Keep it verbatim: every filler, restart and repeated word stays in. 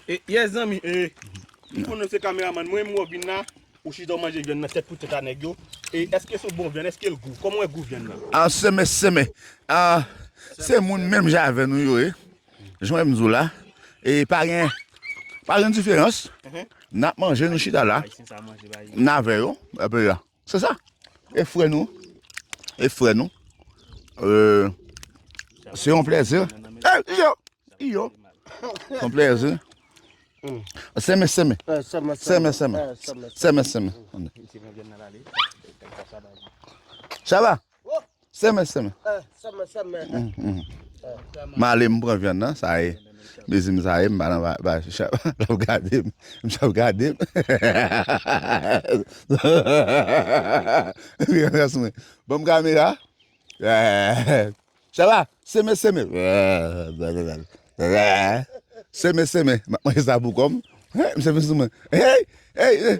E, yes, zanmi, e, m konnen se kameramann mwen, m wè w vin la, ou chita w manje vyann nan tèt pou tèt a nèg yo. E, èske se yon bon vyann? Èske l gou? Kòman w wè gou vyann nan? A, seme, seme. A, se moun menm jan avè nou yo ye. Jan m di w la. E pa gen, pa gen diferans. N ap manje, nou chita la. N avè yo, epi la. Se sa. E frè nou. E frè nou. Euh, se yon plèzi. Eh, yo, yo. Se yon plèzi. Seme, seme. Seme, seme. Seme, seme. Chaba. Seme, seme. M ale, m pran vyann nan, sa ye. Mezi m sa ye, m pa nan ba, ba, Chaba, l ap gade m. M ap gade m. Ban m kamera. Chaba, seme, seme. Seme, seme. M ap manje sa pou kò m. Hey, m seme, seme. Hey, hey, hey.